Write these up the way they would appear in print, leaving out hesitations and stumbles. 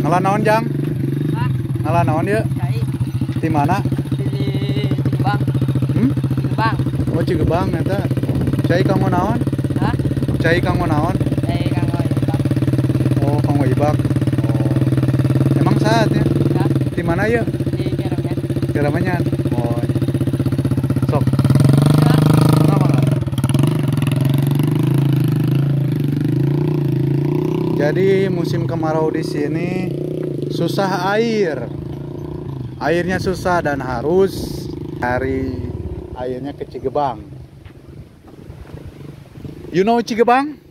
Ngala naon jang? Hah? Ngala naon ieu? Cai. Di mana? Di Cigebang. Hmm? Cigebang. Oh, Cigebang eta. Cai kanggo naon? Hah? Cai kanggo naon? Cai kanggo ibak. Oh, kanggo ibak. Oh. Emang saat ya? Ya. Di mana ya? Di Karanganyar. Karanganyar. Oh. Sok. Ya. Kenapa enggak? Jadi musim kemarau di sini susah air. Airnya susah dan harus cari airnya ke Cigebang. You know Cigebang?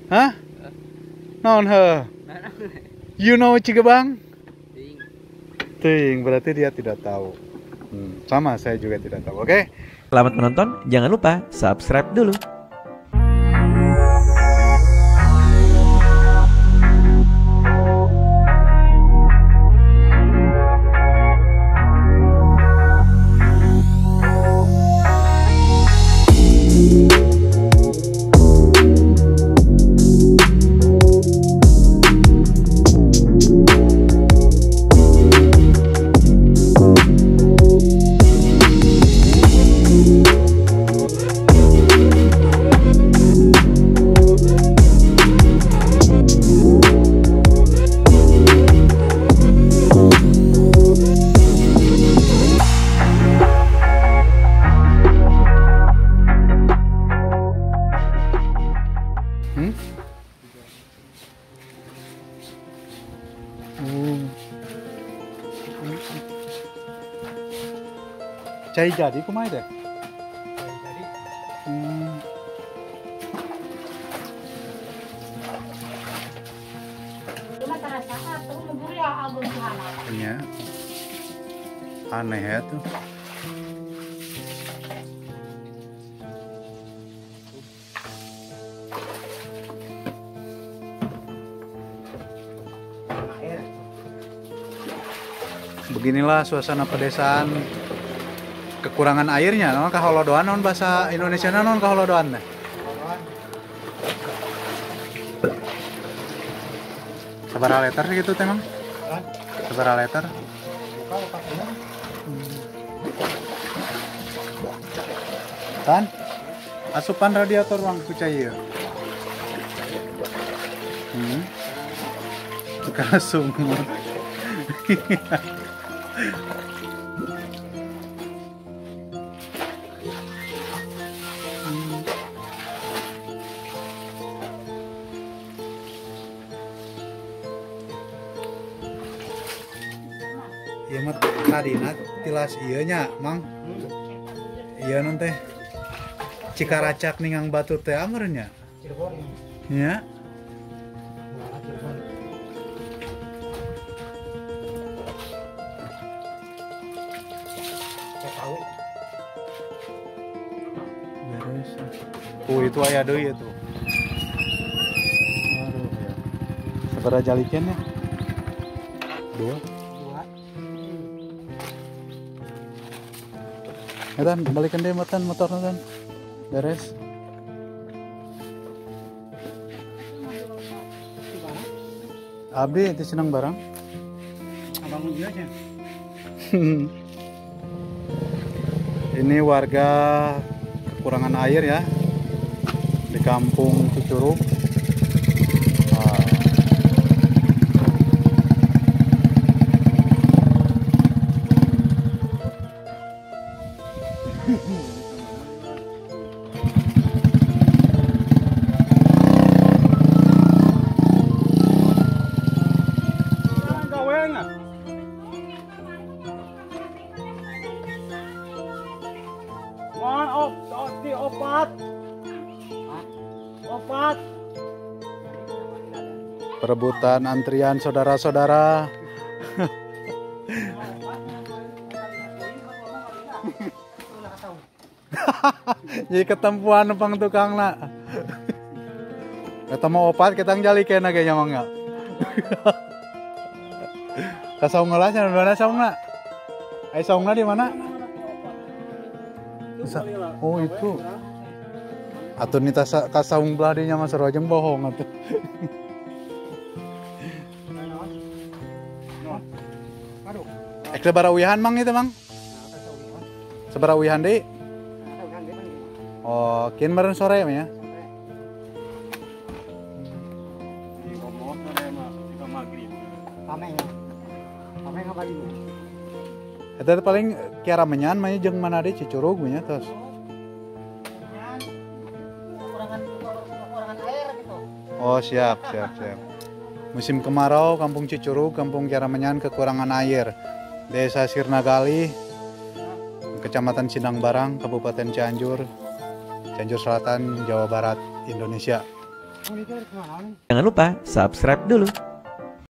Hah? Non he. You know Cigebang? Ting, berarti dia tidak tahu. Sama saya juga tidak tahu. Oke. Selamat menonton, jangan lupa subscribe dulu. Cai jadi kumaha teh? Cai jadi. Iya. Aneh ya tuh. Beginilah suasana pedesaan. Kekurangan airnya, non kaholodoan, non bahasa Indonesia non kaholodoan teh. Sabaraha liter gitu teh, Mang? Sabaraha liter? Tan, asupan radiator Mang ku cai ieu. Tukang sumur. Ieu mah tadina tilas ieu nya, Mang. Ieu non teh Cikaracak ningang batu teh ameur nya. Cirebon. Nya. Tahu. Beres. Oh, itu aya deui itu. Aduh ya. Sabaraha jalikeun nya? Dua. Tan, balikan deh motor motornya tan. Beres. Abdi itu senang barang. Abang dia aja. Ini warga kekurangan air ya di kampung Cicurug. Opat. Perebutan antrian saudara-saudara. Jadi ketempuan numpang tukang nak. Ketemu opat kita njalikeun ge nya mangga. Ka saung heula nya mana saungna? Ai saungna di mana? Oh itu. Atuh nita ka saung belah dinya mah sarua jeung bohong atuh. Aduh. Ek sabaraha uihan Mang itu Mang? Sabaraha uihan deui? Oh, kin meureun sore mah ya. Eta teh paling Kiara Menyan mah jeung mana deui Cicurug mah nya tos. Kekurangan air gitu. Oh, siap, siap, siap. Musim kemarau Kampung Cicurug, Kampung Kiara Menyan kekurangan air. Desa Sirnagalih, Kecamatan Sindang Barang, Kabupaten Cianjur, Cianjur Selatan, Jawa Barat, Indonesia. Jangan lupa subscribe dulu.